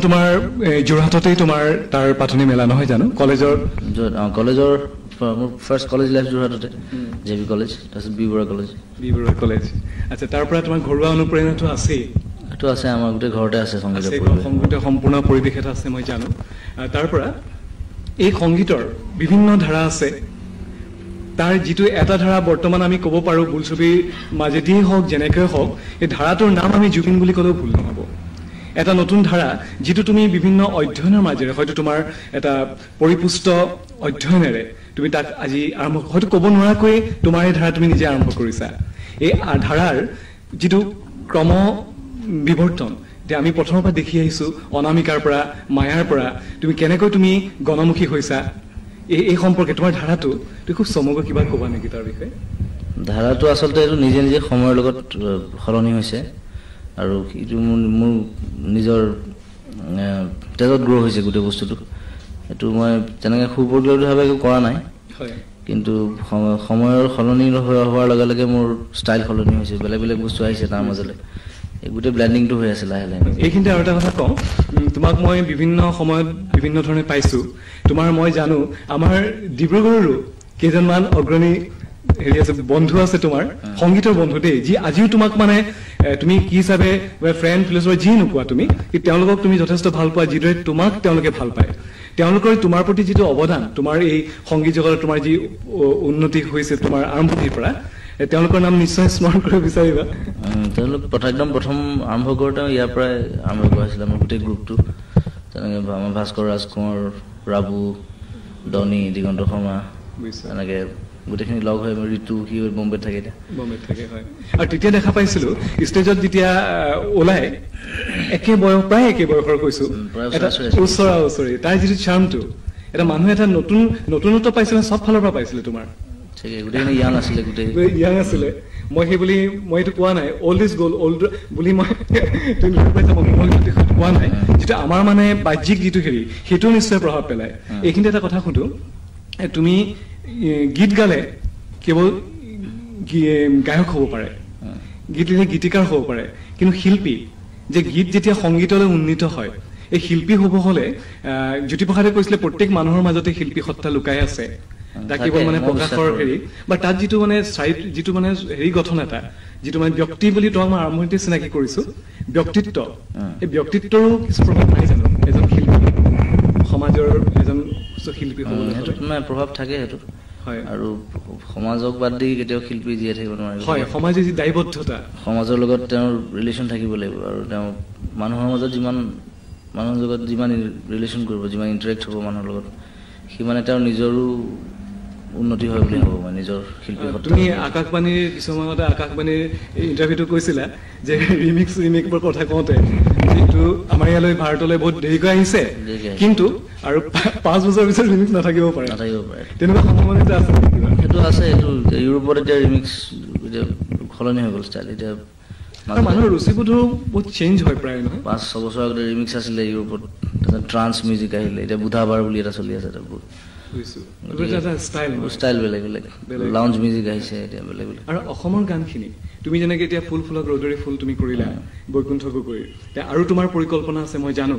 তোমাৰ যোৰহাটতেই তোমাৰ তাৰ পাতনি মেলা নহয় জানো? কলেজৰ কলেজৰ মোৰ ফাৰ্ষ্ট কলেজ লাইফ যোৰহাটতে, জে বি কলেজ, তাৰপিছত B Barua college. B Barua college. আচ্ছা, তাৰ পৰা তোমাৰ ঘৰুৱা অনুপ্ৰেৰণাটো আছেই? এইটো আছে, আমাৰ গোটেই ঘৰতে আছে সংগীতৰ, সংগীতৰ সম্পূৰ্ণ পৰিৱেশ এটা আছে, মই জানো। তাৰ পৰা এই সংগীতৰ বিভিন্ন ধাৰা আছে, তাৰ যিটো এটা ধাৰা বৰ্তমান আমি ক'ব পাৰোঁ বোলছবিৰ মাজেদিয়েই হওক যেনেকৈ হওক, এই ধাৰাটোৰ নাম আমি জুবিন বুলি ক'লেও ভুল নহ'ব। এটা নতুন ধাৰা যিটো তুমি বিভিন্ন অধ্যয়নৰ মাজেৰে, হয়তো তোমাৰ এটা পৰিপুষ্ট অধ্যয়নেৰে তুমি তাক আজি আৰম্ভ, হয়তো ক'ব নোৱাৰাকৈয়ে তোমাৰ এই ধাৰা তুমি নিজে আৰম্ভ কৰিছা। এই ধাৰাৰ যিটো ক্ৰম বিৱৰ্তন, এতিয়া আমি প্ৰথমৰ পৰা দেখি আহিছোঁ, অনামিকাৰ পৰা, মায়াৰ পৰা তুমি কেনেকৈ তুমি গণমুখী হৈছা, এই সম্পৰ্কে তোমাৰ ধাৰাটো তুমি খুব চমুকৈ কিবা ক'বা নেকি তাৰ বিষয়ে? ধাৰাটো আচলতে এইটো নিজে নিজে সময়ৰ লগত সলনি হৈছে আৰু এইটো মোৰ নিজৰ তেজত গ্ৰ' হৈছে গোটেই বস্তুটো। এইটো মই তেনেকৈ সুপৰিকল্পিতভাৱে একো কৰা নাই, কিন্তু সময়ৰ সলনি হোৱাৰ লগে লগে মোৰ ষ্টাইল সলনি হৈছে, বেলেগ বেলেগ বস্তু আহিছে তাৰ মাজলৈ, এই গোটেই ব্লেণ্ডিংটো হৈ আছে লাহে লাহে। এইখিনিতে আৰু এটা কথা কওঁ, তোমাক মই বিভিন্ন সময়ত বিভিন্ন ধৰণে পাইছোঁ, তোমাৰ মই জানো আমাৰ ডিব্ৰুগড়ৰো কেইজনমান অগ্ৰণী হেৰি আছে, বন্ধু আছে তোমাৰ, সংগীতৰ বন্ধু দেই, যি আজিও তোমাক মানে তুমি কি হিচাপে ফ্ৰেণ্ড ফিলচফাৰ যি নোকোৱা তুমি, তেওঁলোকক তুমি যথেষ্ট ভাল পোৱা, যিদৰে তোমাক তেওঁলোকে ভাল পায়, তেওঁলোকৰ তোমাৰ প্ৰতি যিটো অৱদান, তোমাৰ এই সংগীত জগতত তোমাৰ যি উন্নতি হৈছে তোমাৰ আৰম্ভণিৰ পৰা, তেওঁলোকৰ নাম নিশ্চয় স্মৰণ কৰিব বিচাৰিবা। তেওঁলোক একদম প্ৰথম আৰম্ভ কৰোঁতে ইয়াৰ পৰাই আৰম্ভ কৰা হৈছিলে আমাৰ গোটেই গ্ৰুপটো। তেনেকৈ আমাৰ ভাস্কৰ ৰাজকোঁৱৰ, ৰাবু, ডনী, দিগন্ত শৰ্মা, তেনেকৈ গোটেইখিনি লগ হৈ। ঋতু সি বম্বেত থাকে এতিয়া। বম্বেত থাকে, হয়। আৰু তেতিয়া দেখা পাইছিলোঁ ষ্টেজত যেতিয়া ওলাই, একে বয়স, প্ৰায় একে বয়সৰ কৈছোঁ, ওচৰা ওচৰি, তাৰ যিটো চাৰ্মটো, এটা মানুহে এটা নতুন নতুনত্ব পাইছিলে, চব ফালৰ পৰা পাইছিলে তোমাৰ। গোটেইখিনি ইয়াং আছিলে, গোটেই ইয়াং আছিলে। মই সেই বুলি মই এইটো কোৱা নাই অল্ড is gold, old বুলি মই তুমি কোৱা নাই, যিটো আমাৰ মানে বাহ্যিক যিটো হেৰি, সেইটোও নিশ্চয় প্ৰভাৱ পেলায়। এইখিনিতে এটা কথা সুধো, তুমি গীত গালে কেৱল গায়ক হ'ব পাৰে, গীত লিখে গীতিকাৰ হ'ব পাৰে, কিন্তু শিল্পী যে গীত যেতিয়া সংগীতলৈ উন্নীত হয়, এই শিল্পী হ'ব হ'লে জ্যোতিপ্ৰসাদে কৈছিলে প্ৰত্যেক মানুহৰ মাজতে শিল্পী সত্তা লুকাই আছে, তাক কেৱল মানে প্ৰকাশৰ হেৰি বা তাত যিটো মানে যিটো মানে হেৰি গঠন এটা, যিটো মানে ব্যক্তি বুলি তোমাক মই আৰম্ভণিতে চিনাকি কৰিছোঁ, ব্যক্তিত্ব, এই ব্যক্তিত্বৰো কিছু প্ৰভাৱ নাই জানো এজন শিল্পী, সমাজৰ এজন শিল্পী হ'বলৈ? মানে প্ৰভাৱ থাকে সেইটো, হয়। আৰু সমাজক বাদ দি কেতিয়াও শিল্পী জীয়াই থাকিব নোৱাৰে। হয়, সমাজৰ যি দায়বদ্ধতা, সমাজৰ লগত তেওঁৰ ৰিলেশ্যন থাকিব লাগিব, আৰু তেওঁ মানুহৰ মাজত যিমান, মানুহৰ লগত যিমান ৰিলেশ্যন কৰিব, যিমান ইণ্টাৰেক্ট হ'ব মানুহৰ লগত, সিমানে তেওঁৰ নিজৰো উন্নতি হয় বুলি ভাবোঁ মই, নিজৰ শিল্পী। তুমি আকাশবাণীৰ কিছুমানতে আকাশবাণীৰ ইণ্টাৰভিউটো কৈছিলা যে ৰিমিক্স ৰিমিক্সৰ কথা কওঁতে যিটো আমাৰ ইয়ালৈ ভাৰতলৈ বহুত দেৰিকৈ আহিছে, কিন্তু আৰু 5 বছৰৰ পিছত ৰিমিক্স নাথাকিব পাৰে, নাথাকিব পাৰে, তেনেকুৱা সম্ভাৱনা আছে? সেইটো আছে। এইটো ইউৰোপত এতিয়া ৰিমিক্স এতিয়া সলনি হৈ গ'ল ষ্টাইল, এতিয়া মানুহৰ ৰুচিবোধো বহুত চেঞ্জ হয় প্ৰায়, নহয়? 5-6 বছৰ আগতে ৰিমিক্স আছিলে ইউৰোপত, তাৰপিছত ট্ৰান্স মিউজিক আহিলে, এতিয়া বুধাবাৰ বুলি এটা চলি আছে, এটা বহুত ষ্টাইল বেলেগ বেলেগ, লাউঞ্জ মিউজিক আহিছে এতিয়া বেলেগ বেলেগ। আৰু অসমৰ গানখিনি তুমি যেনেকৈ এতিয়া ফুল ফুলক ৰ'দৰে ফুল তুমি কৰিলা বৈকুণ্ঠ গগৈৰ, আৰু তোমাৰ পৰিকল্পনা আছে মই জানো,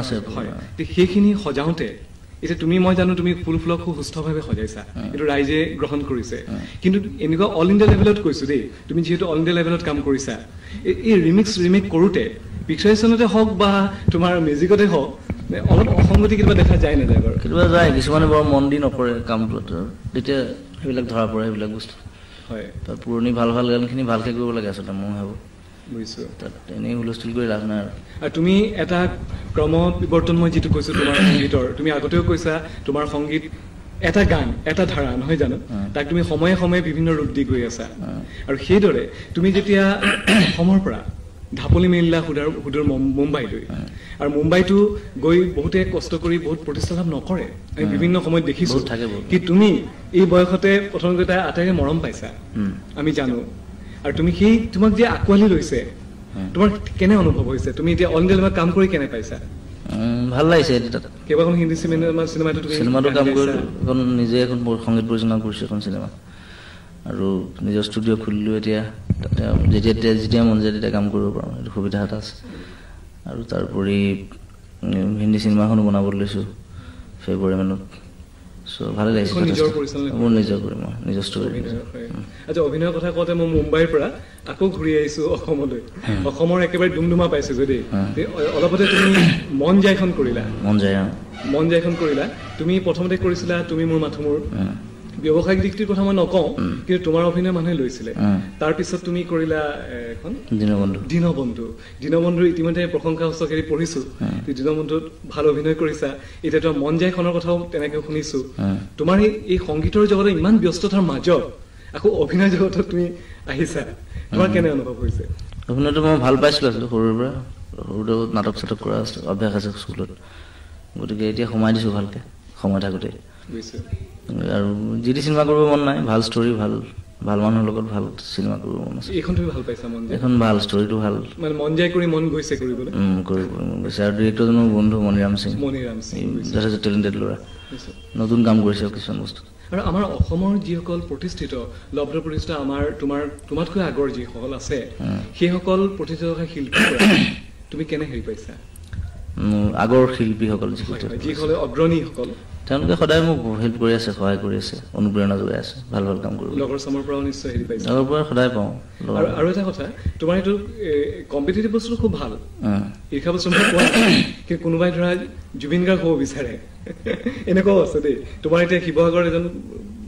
আছে, হয়। সেইখিনি সজাওঁতে এতিয়া তুমি, মই জানো তুমি ফুল ফুলক খুব সুস্থভাৱে সজাইছা, এইটো ৰাইজে গ্ৰহণ কৰিছে, কিন্তু এনেকুৱা অল ইণ্ডিয়া লেভেলত কৈছোঁ দেই, তুমি যিহেতু অল ইণ্ডিয়া লেভেলত কাম কৰিছা, এই ৰিমিক্স ৰিমেক কৰোঁতে পিকচাৰেশ্যনতে হওক বা তোমাৰ মিউজিকতে হওক, অলপ অসংগতি কেতিয়াবা দেখা যায় নাযায় বাৰু? কেতিয়াবা যায়, কিছুমানে বৰ মন দি নকৰে কামটোত, তেতিয়া সেইবিলাক ধৰা পৰে সেইবিলাক বস্তু। হয়, তাৰ পুৰণি ভাল ভাল গানখিনি ভালকৈ কৰিব লাগে আচলতে, মই ভাবোঁ। বুজিছোঁ, তাত এনেই হুলস্থুল কৰি লাভ নাই। আৰু তুমি এটা ক্ৰম বিৱৰ্তন, মই যিটো কৈছোঁ তোমাৰ সংগীতৰ, তুমি আগতেও কৈছা তোমাৰ সংগীত এটা গান এটা ধাৰা নহয় জানো, তাক তুমি সময়ে সময়ে বিভিন্ন ৰূপ দি গৈ আছা। আৰু সেইদৰে তুমি যেতিয়া অসমৰ পৰা ঢাপলি মেলিলা সুদূৰ মুম্বাইলৈ, আৰু মুম্বাইতো গৈ বহুতে কষ্ট কৰি বহুত প্ৰতিষ্ঠা লাভ নকৰে, আমি বিভিন্ন সময়ত দেখিছোঁ, কি তুমি এই বয়সতে প্ৰথমতে তাই আটাইৰে মৰম পাইছা আমি জানো, আৰু তুমি সেই তোমাক যে আঁকোৱালি লৈছে, তোমাৰ কেনে অনুভৱ হৈছে? তুমি এতিয়া অল ইণ্ডিয়া লেভেলত কাম কৰি কেনে পাইছা? ভাল লাগিছে। কেইবাখন হিন্দী চিনেমাটো চিনেমাটো কাম কৰিলোঁ, এখন নিজে এখন সংগীত পৰিচালনা কৰিছোঁ এখন চিনেমা, আৰু নিজৰ ষ্টুডিঅ' খুলিলোঁ এতিয়া, তাতে যেতিয়া যেতিয়া মন যায় তেতিয়া কাম কৰিব পাৰোঁ, সেইটো সুবিধা এটা আছে। আৰু তাৰোপৰি হিন্দী চিনেমাখনো বনাবলৈ লৈছোঁ ফেব্ৰুৱাৰী মানত। চ' ভালে লাগিছে। মোৰ নিজৰ কৰিম, মই নিজৰ ষ্টৰী। আচ্ছা, অভিনয়ৰ কথা কওঁতে মই মুম্বাইৰ পৰা আকৌ ঘূৰি আহিছোঁ অসমলৈ। অসমৰ একেবাৰে ডুমডুমা পাইছোঁ দেই। অলপতে তুমি মন যায়খন কৰিলা। মন যায়, মন যায়খন কৰিলা। তুমি প্ৰথমতে কৰিছিলা তুমি মোৰ মাথো মোৰ। ব্যৱসায়িক দিশটোৰ কথা মই নকওঁ, কিন্তু তোমাৰ অভিনয় মানুহে লৈছিলে। তাৰপিছত তুমি কৰিলা এখন দীনবন্ধু। দীনবন্ধু, দীনবন্ধুৰ ইতিমধ্যে প্ৰশংসা সূচক পঢ়িছোঁ, দীনবন্ধুত ভাল অভিনয় কৰিছা। এতিয়া তোমাৰ মন যায়খনৰ কথাও তেনেকে শুনিছোঁ। তোমাৰ এই সংগীতৰ জগতত ইমান ব্যস্ততাৰ মাজত আকৌ অভিনয় জগতত তুমি আহিছা, তোমাৰ কেনে অনুভৱ হৈছে? অভিনয়টো মই ভাল পাইছিলোঁ আচলতে সৰুৰে পৰা। সৰুতে নাটক চাটক কৰা অভ্যাস আছে স্কুলত, গতিকে এতিয়া সোমাই দিছোঁ ভালকৈ সময় থাকোঁতে। আৰু যি টি চিনেমা কৰিব মন নাই, ভাল ষ্টৰী, ভাল ভাল মানুহৰ লগত ভাল চিনেমা কৰিব মন আছে। এইখন তুমি ভাল পাইছা? মন এইখন ভাল, ষ্টৰীটো ভাল, মানে মন যায় কৰি মন গৈছে কৰিবলৈ। কৰিব মন গৈছে। আৰু ডিৰেক্টৰজনৰ বন্ধু মণিৰাম সিং, মণিৰাম সিং যথেষ্ট টেলেণ্টেড ল'ৰা, নতুন কাম কৰিছে কিছুমান বস্তু। আৰু আমাৰ অসমৰ যিসকল প্ৰতিষ্ঠিত লব্ধ প্ৰতিষ্ঠিত আমাৰ তোমাতকৈ আগৰ যিসকল আছে, সেইসকল প্ৰতিষ্ঠিত থকা শিল্পী তুমি কেনে হেৰি পাইছা? আগৰ শিল্পীসকল যিসকল অগ্ৰণীসকল, তেওঁলোকে সদায় মোক হেল্প কৰি আছে, সহায় কৰি আছে, অনুপ্ৰেৰণা যোগাই আছে ভাল ভাল কাম কৰিব। লগৰ চামৰ পৰাও নিশ্চয় হেৰি পাইছা? লগৰ পৰা সদায় পাওঁ। আৰু এটা কথা, তোমাৰ এইটো কম্পিটিটিভ বস্তুটো খুব ভাল, ঈৰ্ষা বস্তু কোৱা, কিন্তু কোনোবাই ধৰা জুবিন গাৰ্গ হ'ব বিচাৰে, এনেকুৱাও আছে দেই। তোমাৰ এতিয়া শিৱসাগৰত এজন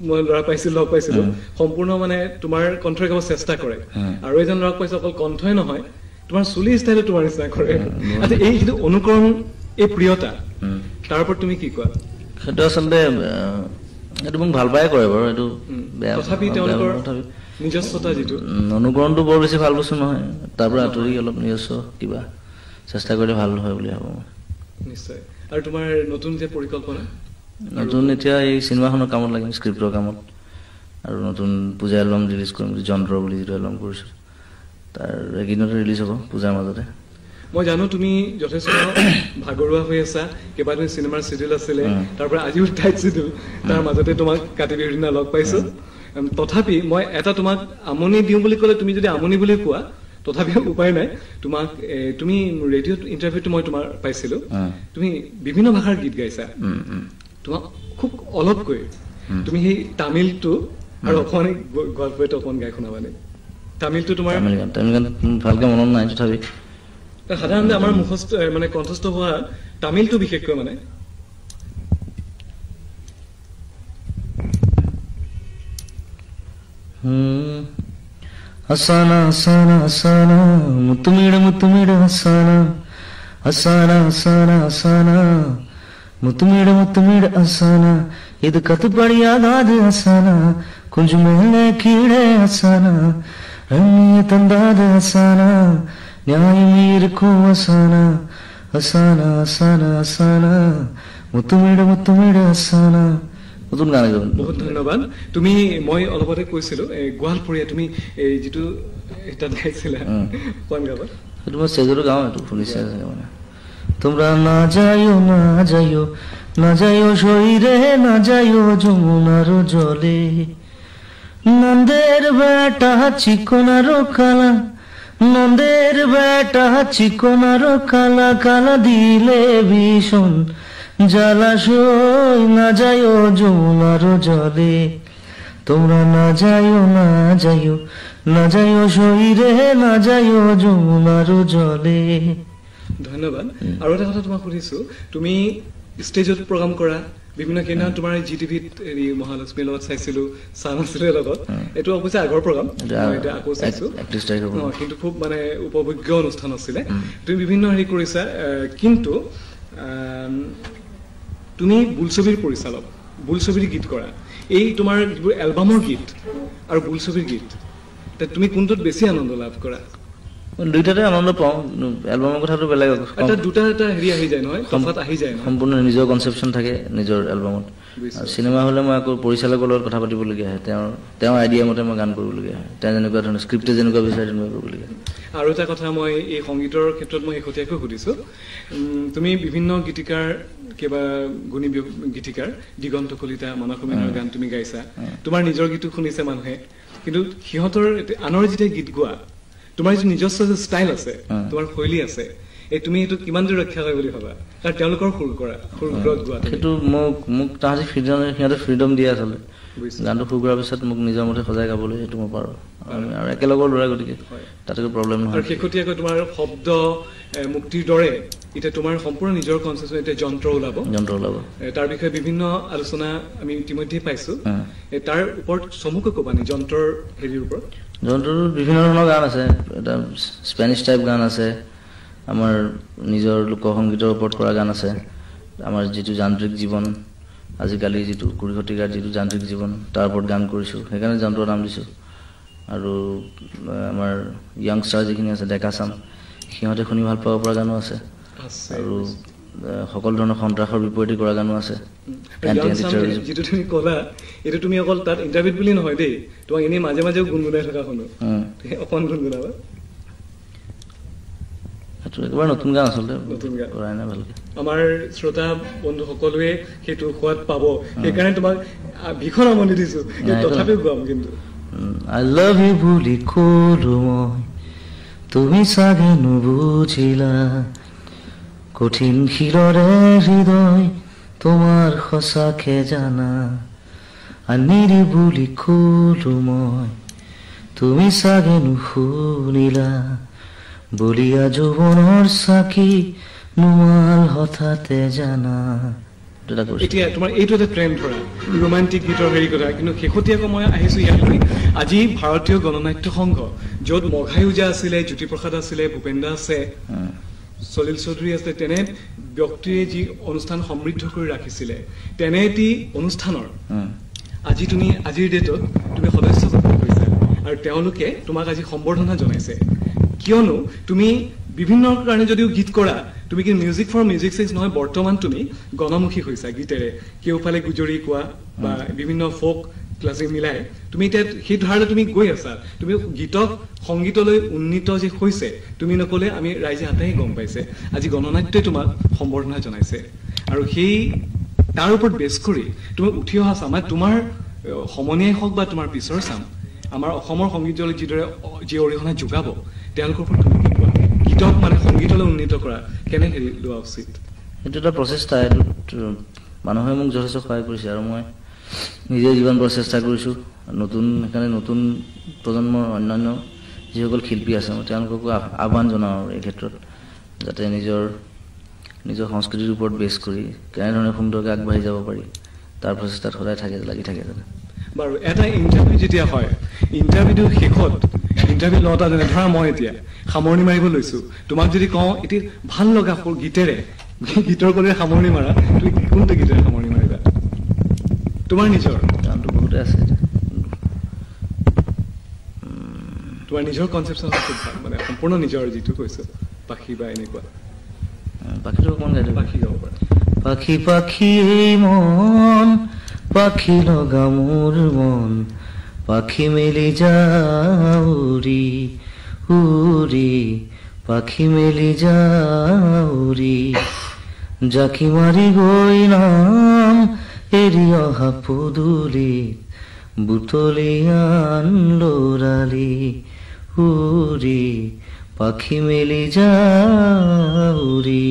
মই ল'ৰা পাইছিলো, লগ পাইছিলো, সম্পূৰ্ণ মানে তোমাৰ কণ্ঠৰে গাব চেষ্টা কৰে। আৰু এজন ল'ৰাক পাইছো অকল কণ্ঠই নহয়, তোমাৰ চুলি ষ্টাইলো তোমাৰ নিচিনা কৰে। আচ্ছা, এই যিটো অনুকৰণ, এই প্ৰিয়তা, তাৰ ওপৰত তুমি কি কোৱা? সেইটো আচলতে সেইটো মোক ভাল পায়ে কৰে বাৰু, এইটো বেয়া তথাপি তেওঁলোকৰ নিজস্বতা যিটো অনুকৰণটো বৰ বেছি ভাল বস্তু নহয়, তাৰ পৰা আঁতৰি অলপ নিজস্ব কিবা চেষ্টা কৰিলে ভাল হয় বুলি ভাবোঁ মই। নিশ্চয়। আৰু তোমাৰ নতুন যে পৰিকল্পনা? নতুন এতিয়া এই চিনেমাখনৰ কামত লাগিম, স্ক্ৰিপ্টৰ কামত, আৰু নতুন পূজা এলবাম ৰিলিজ কৰিম, যন্ত্ৰ বুলি যিটো এলবাম কৰিছোঁ, তাৰ এইকেইদিনতে ৰিলিজ হ'ব পূজাৰ মাজতে। মই জানো তুমি যথেষ্ট ভাগৰুৱা হৈ আছা, কেইবাদিনো চিনেমাৰ চিডিউল আছিলে, তাৰ পৰা আজিও টাইট চিডিউল, তাৰ মাজতে তোমাক কাতি বিহুৰ দিনা লগ পাইছোঁ। তথাপি মই এটা তোমাক আমনি দিওঁ বুলি ক'লে তুমি যদি আমনি বুলি কোৱা, তথাপিও উপায় নাই। তোমাক তুমি ৰেডিঅ'ত ইণ্টাৰভিউটো মই তোমাৰ পাইছিলোঁ, তুমি বিভিন্ন ভাষাৰ গীত গাইছা। তোমাক খুব অলপকৈ তুমি সেই তামিলটো আৰু অকণমান গোৱালপৰীয়াটো অকণমান গাই শুনাবানে? তামিলটো তোমাৰ তামিল গান ভালকৈ মনত নাই, তথাপি সাধাৰণতে আমাৰ মুখস্থ মানে কণ্ঠস্থ হোৱা তামিলটো বিশেষকৈ মানে அசானா அசானா அசானா முத்துமீடு முத்துமீடு அசானா அசானா அசானா அசானா முத்துமீடு முத்துமீடு அசானா இது கத்துப்படியாகாது அசானா கொஞ்சம் மேலே கீழே அசானா ரண்ணிய தந்தாது அசானா நியாயமே இருக்கும் அசானா அசானா அசானா அசானா முத்துமீடு முத்துமீடு அசானா। নতুন গান একদম। বহুত ধন্যবাদ। তুমি মই অলপতে কৈছিলো গোৱালপৰীয়া, তুমি এই যিটো তাত গাইছিলা কোন গাবা? সেইটো মই ষ্টেজতো গাওঁ, এইটো শুনিছে মানে। তোমরা না যাইও না যাইও না যাইও সইরে না যাইও যমুনার জলে, নন্দের বেটা চিকনার কালা, নন্দের বেটা চিকনার কালা, কালা দিলে ভীষণ জলাশয়, না যাইও যমুনার জলে, তোমরা না যাইও না যাইও না যাইও সইরে না যাইও যমুনার জলে। ধন্যবাদ। আৰু এটা কথা তোমাক সুধিছো, তুমি ষ্টেজত প্ৰগ্ৰাম কৰা বিভিন্ন কেইদিনা তোমাৰ জি টিভিত হেৰি মহালক্ষ্মীৰ লগত চাইছিলো, চান আছিলে লগত, এইটো অৱশ্যে আগৰ প্ৰগ্ৰাম, এতিয়া আকৌ চাইছো, কিন্তু খুব মানে উপভোগ্য অনুষ্ঠান আছিলে। তুমি বিভিন্ন হেৰি কৰিছা, কিন্তু তুমি বোলছবিৰ পৰিচালক, বোলছবিৰ গীত কৰা, এই তোমাৰ যিবোৰ এলবামৰ গীত আৰু বোলছবিৰ গীত, তুমি কোনটোত বেছি আনন্দ লাভ কৰা? দুইটাতে আনন্দ পাওঁ। এলবামৰ কথাটো বেলেগ, এটা দুটা এটা হেৰি আহি যায় নহয়, তফাৎ আহি যায়, সম্পূৰ্ণ নিজৰ কনচেপশ্যন থাকে নিজৰ এলবামত। চিনেমা হ'লে মই আকৌ পৰিচালকৰ লগত কথা পাতিবলগীয়া হয়, তেওঁৰ আইডিয়া মতে মই গান কৰিবলগীয়া হয়, তেওঁ যেনেকুৱা ধৰণৰ স্ক্ৰিপ্টে যেনেকুৱা বিচাৰে তেনেকুৱা কৰিবলগীয়া হয়। আৰু এটা কথা মই এই সংগীতৰ ক্ষেত্ৰত মই শেহতীয়াকৈ সুধিছোঁ, তুমি বিভিন্ন গীতিকাৰ, কেইবা গুণী গীতিকাৰ, দিগন্ত কলিতা, মানস মেনৰ গান তুমি গাইছা, তোমাৰ নিজৰ গীতো শুনিছে মানুহে, কিন্তু সিহঁতৰ আনৰ যেতিয়া গীত গোৱা, তোমাৰ যিটো নিজস্ব যে ষ্টাইল আছে, তোমাৰ শৈলী আছে, এই তুমি সেইটো কিমান দূৰ ৰক্ষা কৰে বুলি ভাবা? কাৰণ তেওঁলোকৰ সুৰ কৰা সুৰ গোৱা সেইটো মোক তাহাঁতি ফ্ৰীডম, সিহঁতে ফ্ৰীডম দিয়ে আচলতে। গানটো সুৰ কৰাৰ পিছত মোক নিজৰ মতে সজাই গাবলৈ সেইটো মই পাৰোঁ, আৰু একেলগৰ ল'ৰা গতিকে তাতে প্ৰব্লেম নহয়। আৰু শেহতীয়াকৈ তোমাৰ শব্দ মুক্তিৰ দৰে এতিয়া তোমাৰ সম্পূৰ্ণ নিজৰ কনচেপশ্যন এতিয়া যন্ত্ৰ ওলাব, যন্ত্ৰ ওলাব, তাৰ বিষয়ে বিভিন্ন আলোচনা আমি ইতিমধ্যেই পাইছোঁ। তাৰ ওপৰত চমুকৈ ক'বা নি যন্ত্ৰৰ হেৰিৰ ওপৰত? যন্ত্ৰটোত বিভিন্ন ধৰণৰ গান আছে, এটা স্পেনিছ টাইপ গান আছে, আমাৰ নিজৰ লোকসংগীতৰ ওপৰত কৰা গান আছে, আমাৰ যিটো যান্ত্ৰিক জীৱন আজিকালি যিটো 20 শতিকাৰ যিটো যান্ত্ৰিক জীৱন তাৰ ওপৰত গান কৰিছোঁ, সেইকাৰণে যন্ত্ৰৰ নাম দিছোঁ। আৰু আমাৰ য়াংষ্টাৰ যিখিনি আছে ডেকা চাম, সিহঁতে শুনি ভাল পাব পৰা গানো আছে, আৰু সকলো ধৰণৰ সন্ত্ৰাসৰ বিপৰীতে কৰা গানো আছে। যিটো তুমি ক'লা এইটো তুমি অকল তাত ইণ্টাৰভিউত বুলি নহয় দেই, তোমাক এনেই মাজে মাজেও গুণগুণাই থকা শুনো, অকণ গুণগুণাবা। সেইটো একেবাৰে নতুন গান আচলতে, নতুন গান কৰাই নাই ভালকে। আমাৰ শ্ৰোতা বন্ধু সকলোৱে সেইটো সোৱাদ পাব, সেইকাৰণে তোমাক ভীষণ আমনি দিছো, তথাপিও গাম কিন্তু। I love you বুলি ক'লো মই, তুমি চাগে নুবুজিলা, কঠিন শিলৰে হৃদয় তোমাৰ সঁচাকে জানা। আনিৰি বুলি ক'লো মই, তুমি চাগে নুশুনিলা, বলিয়া যৌৱনৰ চাকি নোমাল হঠাতে জানা। এতিয়া তোমাৰ এইটো এটা ট্ৰেণ্ড ধৰা ৰোমান্টিক গীতৰ হেৰি কথা, কিন্তু শেহতীয়াকৈ মই আহিছোঁ ইয়ালৈ। আজি ভাৰতীয় গণনাট্য সংঘ, য'ত মঘাই ওজা আছিলে, জ্যোতিপ্ৰসাদ আছিলে, ভূপেন দা আছে, সলিল চৌধুৰী আছে, তেনে ব্যক্তিয়ে যি অনুষ্ঠান সমৃদ্ধ কৰি ৰাখিছিলে, তেনে এটি অনুষ্ঠানৰ আজি তুমি আজিৰ ডেটত তুমি সদস্য গ্ৰহণ কৰিছা আৰু তেওঁলোকে তোমাক আজি সম্বৰ্ধনা জনাইছে। কিয়নো তুমি বিভিন্ন কাৰণে যদিও গীত কৰা, তুমি কিন্তু মিউজিক ফৰ মিউজিক চেঞ্জ নহয়, বৰ্তমান তুমি গণমুখী হৈছা গীতেৰে। কেওফালে গুজৰি কোৱা বা বিভিন্ন ফ'ক ক্লাছিক মিলাই তুমি এতিয়া সেই ধাৰালৈ তুমি গৈ আছা। তুমি গীতক সংগীতলৈ উন্নীত যে হৈছে তুমি নক'লে আমি ৰাইজে আটাই গম পাইছে। আজি গণনাট্যই তোমাক সম্বৰ্ধনা জনাইছে আৰু সেই তাৰ ওপৰত বেছ কৰি তুমি উঠি অহা চাম, মানে তোমাৰ সমনীয়াই হওক বা তোমাৰ পিছৰ চাম, আমাৰ অসমৰ সংগীত জগতলৈ যিদৰে যি অৰিহণা যোগাব, তেওঁলোকৰ ওপৰত তুমি কি কোৱা? গীতক মানে সংগীতলৈ উন্নীত কৰা কেনে হেৰি লোৱা উচিত? সেইটো এটা প্ৰচেষ্টা, এইটোত মানুহে মোক যথেষ্ট সহায় কৰিছে আৰু মই নিজে জীৱন প্ৰচেষ্টা কৰিছোঁ। নতুন সেইকাৰণে নতুন প্ৰজন্মৰ অন্যান্য যিসকল শিল্পী আছে মই তেওঁলোককো আহ্বান জনাওঁ আৰু এই ক্ষেত্ৰত, যাতে নিজৰ নিজৰ সংস্কৃতিৰ ওপৰত বেছ কৰি কেনেধৰণে সুন্দৰকৈ আগবাঢ়ি যাব পাৰি তাৰ প্ৰচেষ্টাত সদায় থাকে, লাগি থাকে যাতে। বাৰু এটা ইণ্টাৰভিউ যেতিয়া হয়, ইণ্টাৰভিউটোৰ শেষত ইণ্টাৰভিউ লওঁতা যেনে ধৰা মই এতিয়া সামৰণি মাৰিব লৈছোঁ, তোমাক যদি কওঁ এটি ভাল লগা গীতেৰে, গীতৰ ক'লে সামৰণি মাৰা, তুমি কোনটো গীতেৰে সামৰণি মাৰিবা? তোমাৰ নিজৰ গানটো বহুতে আছে, তোমাৰ নিজৰ কনচেপশ্যন খুব ভাল, মানে সম্পূৰ্ণ নিজৰ যিটো কৈছোঁ, পাখি বা এনেকুৱা। পাখিটো অকণমান গাই দিওঁ। পাখি গাব পাৰা। পাখি পাখি মন, পাখি লগা মোৰ মন, পাখি মেলি যাউৰি উৰি, পাখি মেলি যাউৰি, জাকি মাৰি গৈ নাম এৰি অহা পদূলিত, বুটলি আন লৰালি উৰি, পাখি মেলি যাউৰি।